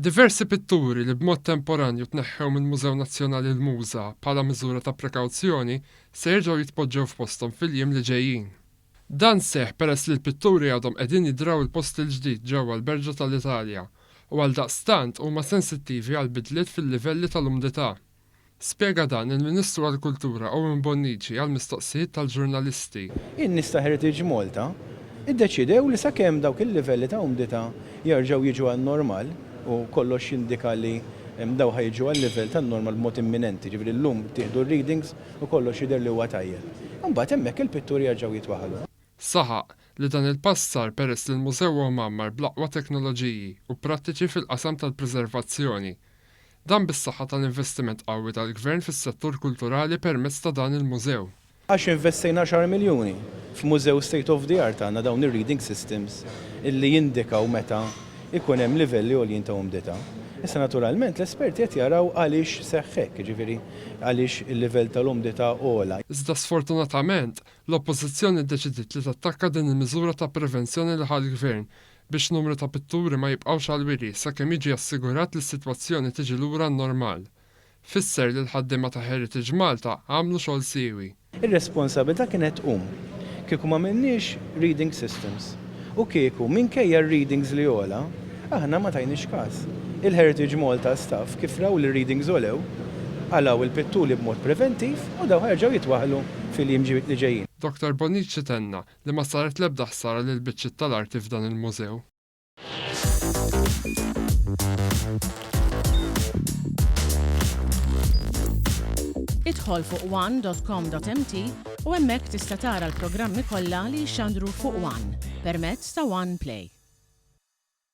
Diversi pitturi li b'mod temporanju tneħħew mill-Mużew Nazzjonali l-MUŻA bħala miżura ta' prekawzjoni se jerġgħu jitpoġġew f'posthom fil-jiem li ġejjin. Dan seħħ peress li l-pitturi għadhom qegħdin jidraw il-post il-ġdid ġewwa l-Berġa tal-Italja u għaldaqstant huma sensittivi għal bidliet fil-livelli tal-umdità. Spjega dan il-Ministru għall-Kultura Owen Bonnici għall-mistoqsijiet tal-ġurnalisti. In-nies ta' Heritage Malta ddeċidew li sakemm dawk il-livelli ta' umdità jerġgħu jiġu għan-normal, u kollox jindika li dawn ħa jiġu għal-livell tan-normal b'mod imminenti, jiġifieri llum ttieħdu r-readings u kollox jidher li huwa tajjeb. Imbagħad hemmhekk il-pitturi jerġgħu jitwaħħlu. Saħaq li dan il-pass sar peress li l-mużew huwa mgħammar bl-aqwa teknoloġiji u prattiċi fil-qasam tal-preservazzjoni Dan bis-saħħa tal-investiment qawwi tal-Gvern fis-settur kulturali permezz ta' dan il-mużew. Għax investejna għaxar miljuni f'mużew state of the art għandna dawn ir-reading systems illi jindikaw meta jkun hemm livelli għoljin ta' umdità. Issa naturalment l-esperti qed jaraw għaliex seħħ hekk, jiġifieri għaliex il-livell tal-umdità għola. Iżda sfortunatament, l-Oppożizzjoni ddeċidiet li tattakka din il-miżura ta' prevenzjoni li ħa l-Gvern biex numru ta' pitturi ma jibqgħux għall-wiri sakemm jiġi assigurat li s-sitwazzjoni tiġi lura għan-normal. Fisser li l-ħaddiema ta' Heritage Malta għamlu xogħol siewi. Ir-responsabilità kienet tqum kieku m'għamilniex reading systems u kieku minkejja r-readings li għola, aħna ma tajniex każ. Il-Heritage Malta staff kif raw li r-readings għolew, qalgħu l-pittuli b'mod preventiv u dawn ħa jerġgħu jitwaħħlu fil-jiem li ġejjin. Dottor Bonnici tenna li ma saret l-ebda ħsara lill-biċċiet tal-arti f'dan il-mużew. Idħol fuq one.com.mt u hemmhekk tista' tara l-programmi kollha li jixxandru fuq One permezz ta' One Play.